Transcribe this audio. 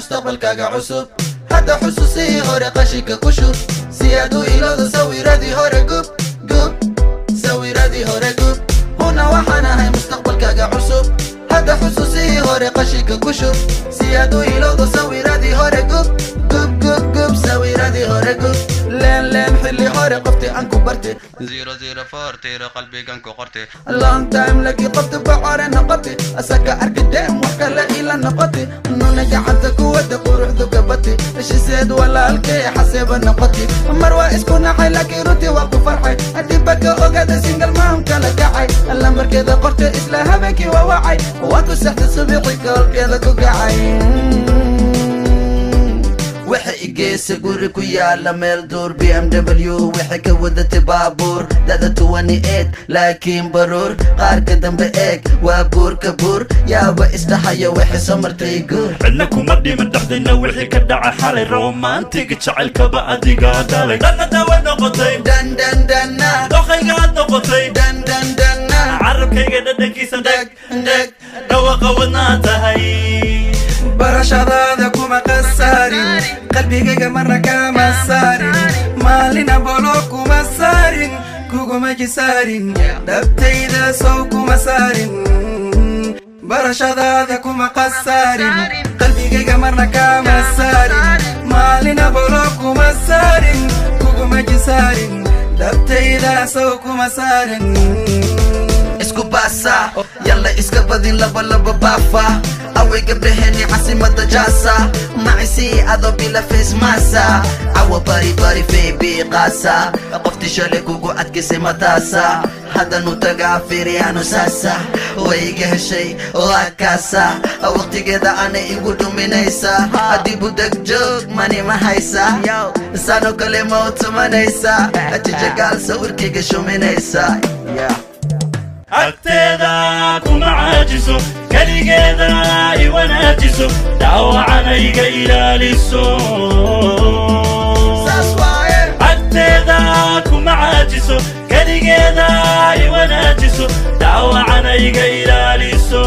Mustaqbalkaaga cusub hadda xusuusihii hore qashinka ku shub, si aad u ilowdo sawiradii hore gub gub, sawiradii hore gub. Huna, waxaan ahay mustaqbalkaaga cusub. Hadda xusuusihii hore qashinka ku shub, si aad u ilowdo sawiradii hore gub gub gub gub, sawiradii hore gub. Leen leen xilli hore qoftii aan ku bartay, 004 tiro qalbigan ku qortay. Long time lagi qofta bocore noqotay, asaka arki dem wax kale ila noqotay. Nuna gacanta ku wada quruxdu gabatay, heshiiseed walaalkay xaseeba noqotay. Mar waa isku nacay, laakiin runtii waa ku farxay. Haddii baka ogaada single mom kala kacay, lambarkeeda qortay, isla habeenkii waa wacay, waa ku saxday, subiqi koolkeeda ku kacay. Waxay igeesa guri ku yaala meel duur, BMW waxay ka wadatay baabuur dada 28, laakiin baruur qaarka dambe eeg waa buurka buur. Yaaba isdhaxaya waxay soo martay guur. Cidna kuma dhiman dhexdayna wixii ka dhaca xalay. Romantiga jacaylkaba adigaa dhalay, dhanna dawa noqotay. Dhan dhan dhanna. Doqaygaad noqotay. Dhan dhan dhanna. Carabkayga dhadhankiisa dheg dheg. Dhawaqa wadnaa tahay. Barashadaada kuma khasaarin, qalbigayga marna kama saarin, maalina bolo kuma saarin, kuguma jisaarin, dhabtayda sow kuma saarin. Barashadaada kuma khasaarin, qalbigayga marna kama saarin, maalina bolo kuma saarin, kuguma jisaarin, dhabtayda sow kuma saarin. Isku baasa, yalla iska badin, laba laba baafa. Away gabdhaheeni casimada jaasa macisii adoo bila face masa cawa bari bari feebi qaasa. Qofti shalay kugu adkaysay mataasa haddanu tagaa fiiriyanu saasa way iga heshay, waa kaasa. Waqtigeeda ana igu dhuminaysa, haddii budeg joog mani ma haysa, saanoo kale ma u tumanaysa, jijagaal sawirkayga shuminaysa. Agteeda kuma caajiso, keligeeda i wanaajiso, dhaawacana iga ilaaliso. Saas waaye. Agteeda kuma caajiso, keligeeda i wanaajiso, dhaawacana iga ilaaliso.